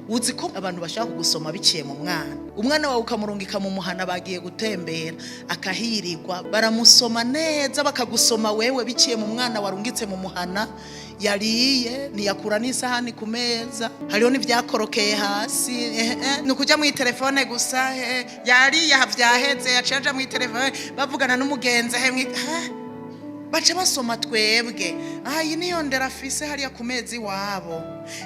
Uzi ko abantu bashaka kugusoma biciye mu mwana? Umwana wawe ukamurungika mu muhana, bagiye gutembera, akahirirwa, baramusoma neza, bakagusoma wewe biciye mu mwana warungitse mu muhana. Yariye ntiyakura n'isahani ku meza, hariho n'ibyakorokeye hasi. Ni ukujya mu telefone gusa. Yariye aha, vyaheze, yaciye aja mu telefone bavugana n'umugenzi. Baca basoma twebwe. Aha, iyi niyo ndero afise hariya ku mezi iwabo,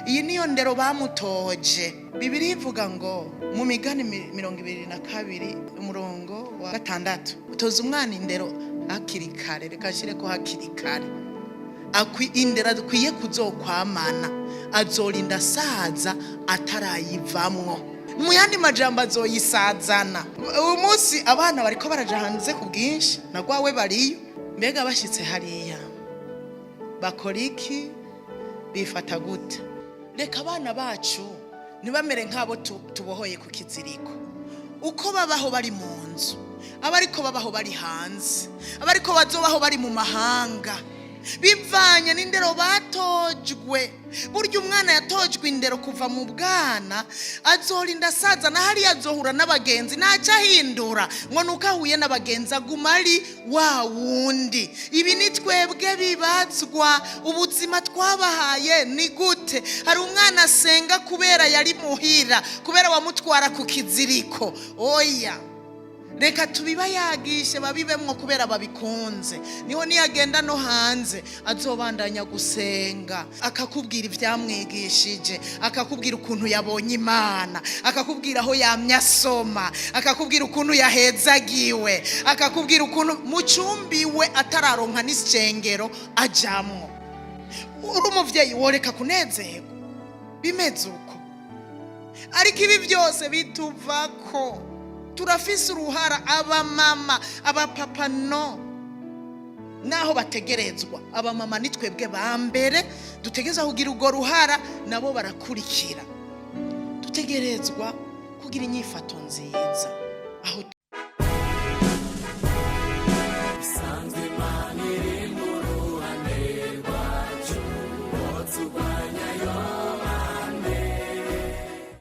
iyi niyo ndero bamutoje. Bibiliya ivuga ngo mu Migani 22 umurongo wa 6: "Utoza umwana indero hakiri kare." Reka nshyire ko hakiri kare. Indero akwiye kuzokwamana, azorinda asaza atarayivamwo. Mu yandi majambo, azoyisazana. Uyu munsi abana bariko baraja hanze ku bwinshi, na rwawe bariyo. Mbega bashyitse hariya bakora iki? Bifata gute? Reka abana bacu ntibamere nk'abo tubohoye ku kiziriko. Uko babaho bari mu nzu, aba ariko babaho bari hanze, aba ariko bazobaho bari mu mahanga, bivanye n'indero batojwe. Burya umwana yatojwe indero kuva mu bwana, azorinda asaza na hariya azohura n'abagenzi ntacyo ahindura, ngo nuko ahuye n'abagenzi aguma ari wa wundi. Ibi ni twebwe bibazwa. Ubuzima twabahaye ni gute? Hari umwana asenga kubera yari muhira, kubera wamutwara ku kiziriko. Oya, reka tubibayagishe, babibemwo kubera babikunze. Niho niyagenda no hanze azobandanya gusenga, akakubwira ivyamwigishije, akakubwira ukuntu yabonye Imana, akakubwira aho yamye asoma, akakubwira ukuntu yahezagiwe, akakubwira ukuntu mu cumbiwe atararonka n'isengero ajamwo. Uri umuvyeyi, woreka kunezerwa bimeze uko? Ariko ibi byose bituvako. Turafise uruhara, abamama, abapapa no naho bategerezwa. Abamama ni twebwe ba mbere dutegerezwa kugira urwo ruhara, nabo barakurikira. Dutegerezwa kugira inyifato nziza aho.